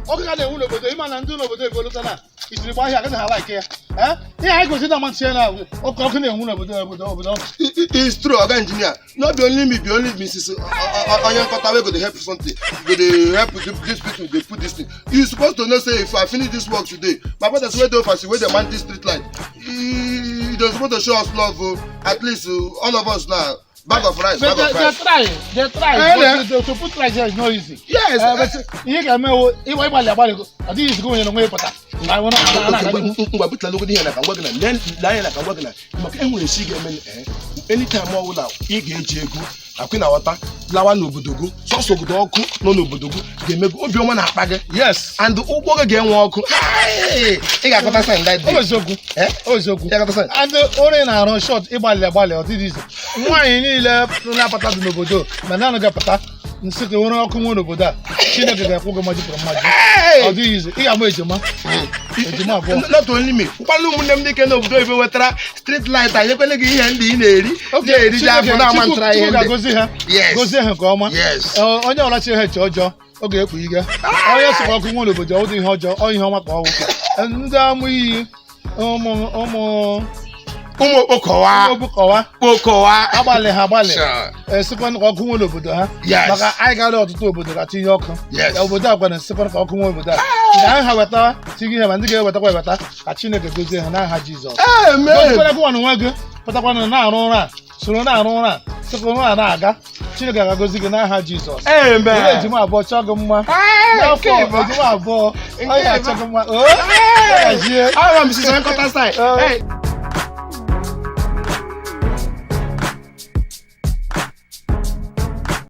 Ọkụ ka na-enwu n'obodo, ịma na ndị n'obodo egolota na isiri gba ahịa agaghị ala ike ya. Eh? Ihe anyị gosi na amasị ya na ọkụ na-enwu n'obodo obodo ọkụ. It's true, oga engineer. No be only me, be only Mrs. Onye Nkọta wey go dey help something, go dey help these people dey put this thing. You suppose to know say if I finish this work today, my brothers wey dey overseas wey dey man this street light, e dey suppose to show us love o. At least all of us now, bag of rice, But bag of they rice. try, they try. Eh, But to put light here is not easy. Yes. But ihe ga-eme wo ịgbalị agbalị, ọ dịghị izigbo onye na onwe pụta. Ngwa, butela ogodi ihe na ka ngwa gị na lee anya na ka ngwa gị na maka enwere esi ga-eme anytime ọbụla ị ga-eji ego akwị na ghọta lawa n'obodo gị, sọsọ obodo ọkụ nọ n'obodo gị ga-eme gị obiọma na-akpa gị and ụgbọ gị ga-enwe ọkụ. Hey! Ị ga-akọta sign that Ọ day. bụ eziokwu. Eh? Ọ bụ eziokwu. Ị ga-akọta sign. And onye na-arụ short, ịgbalị agbalị, ọ dịghị izu. Nwaanyị niile na-apụta dị n'obodo ma naanị ga-apụta nsị ka nwere ọkụ nwe n'obodo a, Chineke ga-akwụ gị mmaji pụrụ mmaji. Ọ dịghị izu, ị ga-amụ ejima, ejima abụọ. Not only me, ụkwalụ ụmụnne m dike n'obodo oyibo wetara street light anyị ekwele gị ihe ndị ị na-eri na-eri ji afọ na-ama ntara ihe Chukwu ndị ga-agozi ha. Gozie ha nke ọma. Onye ọbụla chi ha eche ọjọọ, ọ ga-ekpu ige. Onye sịkwa ọkụ nwe n'obodo, ọ dị ihe ọjọọ, ọ ihe ọma ka ọ wụ. Ndị amụ iyi, ụmụ ụmụ Ụmụ okpokọwa. Okpokọwa. Kpokọwa. Agbalị ha agbalị. Sure. Esikwana ka ọkụ nwe n'obodo ha. Maka anyị gara ọtụtụ obodo ka tinye ọkụ. Obodo a kwana esikwana ka ọkụ nwe obodo a nke anyị ha weta tinye ihe, ma ndị ga-ewetakwa eweta, ka Chineke gozie ha n'aha Jizọs. Amen. Gozikwara gị nwa na onwe gị, pụtakwana na-arụ ụra a, soro na-arụ ụra a, sịkwa ụra a na-aga, Chineke ga-agozi gị n'aha Jizọs. Amen. Were ejima abụọ chọọ gị mma. Hey, N'afọ nke bụ. ejima abụọ ọ Nke ga-achọ bụ. gị mma o. Hey! Gazie. Ahụ m Mrs. Onye Nkọta style. Oh. Hey.